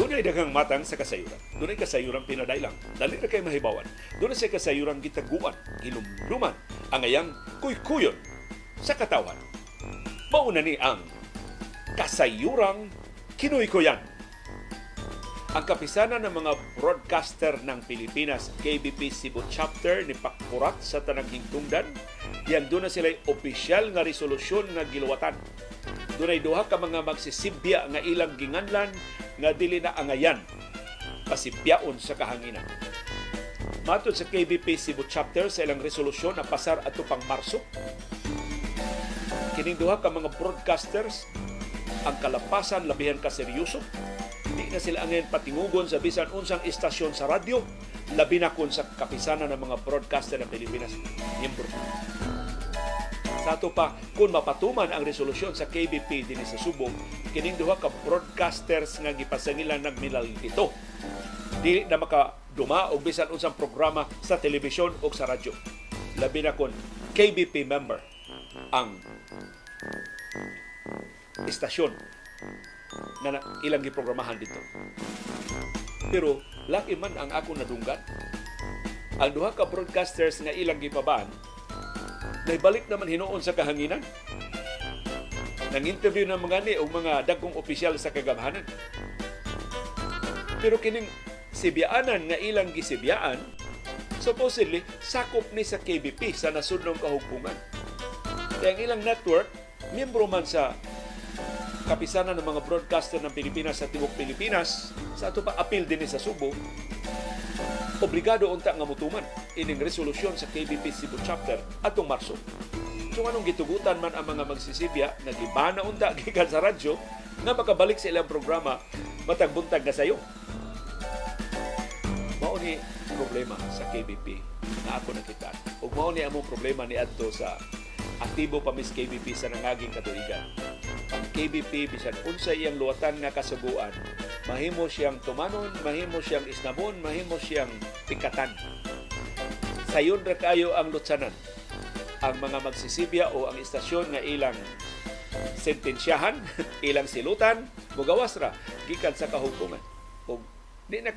Dunay daghang matang sa kasayuran. Dunay kasayuran pinadailang. Dali ra kay mahibawan. Dunay sa kasayuran gitaguan, gilumluman ang ayang kuykuyon sa katawhan. Mauna ni ang Kasayurang Kinuykuyan. Ang kapisanan ng mga broadcaster ng Pilipinas, KBP Cebu Chapter, ni pakurat sa tanang hingtungdan, yang doon na sila opisyal nga resolusyon nga giluwatan. Dunay duha ka mga magsisibya nga ilang ginganlan nga dili na angayan pasibyaon sa kahanginan. Matod sa KBP Cebu Chapter sa ilang resolusyon na pasar ato pang Marso, kining duha ka mga broadcasters ang kalapasan labihan ka seryoso. Di na sila angayan patingugon sa bisan unsang istasyon sa radyo, labi na kun sa kapisanan ng mga broadcaster ng Pilipinas miyembro. Sa ato pa, kung mapatuman ang resolusyon sa KBP dinhi sa Subo, kining duha ka broadcasters nga gipasangilan nagmilalito, dili na makaduma og bisan unsang programa sa telebisyon o sa radyo. Labi na kun KBP member ang istasyon nga ilang giprogramahan dito. Pero laki man ang ako nadunggan. Ang duha ka broadcasters nga ilang gipaban, naibalik naman hinuon sa kahanginan. Nang interview ng mga ni og mga dagkong opisyal sa kagamhanan. Pero kining sibyaanan nga ilang gisibiyaan, supposedly sakop ni sa KBP sa nasudnong kahugpungan. Kaya ang ilang network, miyembro man sa kapisanan ng mga broadcaster ng Pilipinas sa tibuok Pilipinas, sa ato pa apil din sa Subo, obligado unta nga mutuman ining resolusyon sa KBP Cebu Chapter atong Marso. So anong gitugutan man ang mga magsisibya nga gibana unta gikan sa radyo nga makabalik sa ilang programa matag buntag nga sayo? Mao ni problema sa KBP na ako nakita. Ug mao ni among problema ni adto sa aktibo pa mis KBP sa nangaging katuigan. Ang KBP, bisan unsa iyang luwatan nga kasuguan, mahimo siyang tumanon, mahimo siyang isnabon, mahimo siyang pikatan. Sayon ra kayo ang lutsanan. Ang mga magsisibya o ang istasyon nga ilang sentensyahan, ilang silutan, mugawas ra gikan sa kahugpungan. Ug di na